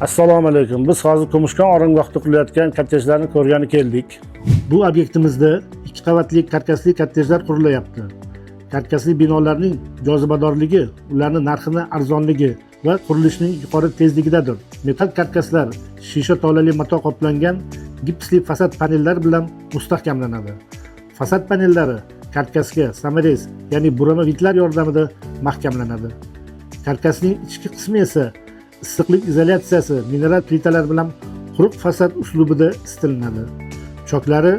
Assalomu alaykum. Biz hozir Kumushkon oromgohida qurilayotgan kottejlarni ko'rgani keldik. Bu obyektimizda ikki qavatli karkasli kottejlar qurilyapti. Karkasli binolarning jozibadorligi ularni narxini arzonligi va qurilishining yuqori tezligidadir. Metall karkaslar shisha tolali mato qoplangan gipsli fasad panellar bilan mustahkamlanadi. Fasad panellari karkasga саморез, ya'ni burama vintlar yordamida mahkamlanadi. Karkasning ichki qismi esa issiqlik izolyatsiyasi mineral plitalar bilan quruq fasad uslubida isitilinadi. Choklari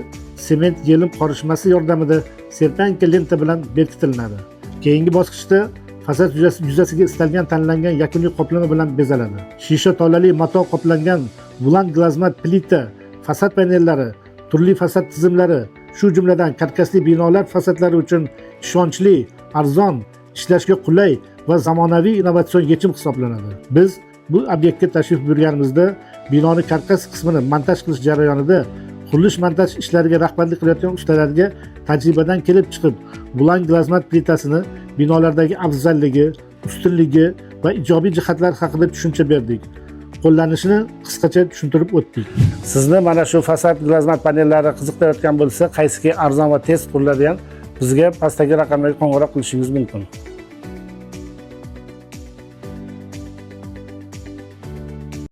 sement yelim qorishmasi yordamida серпянка lenta bilan berkitilinadi. Keyingi bosqichda fasad yuzasiga istalgan tanlangan yakuniy qoplama bilan bezaladi. Shisha tolali mato qoplangan Bulan glazmat plita fasad panellari turli fasad tizimlari, shu jumladan karkasli binolar fasadlari uchun ishonchli, arzon, ishlashga qulay va zamonaviy innovatsion yechim hisoblanadi. Biz bu obyektga tashrif buyurganimizda binoni karkas qismini montaj qilish jarayonida qurilish montaj ishlariga rahbarlik qilayotgan ustalarga tajribadan kelib chiqib Bulan glazmat plitasini binolardagi afzalligi, ustunligi va ijobiy jihatlari haqida tushuncha berdik, qo'llanishini qisqacha tushuntirib o'tdik. Sizni mana shu fasad glazmat panellari qiziqtirayotgan bo'lsa, qaysiki arzon va tez quriladigan, bizga pastdagi raqamlarga qo'ng'iroq qilishingiz mumkin.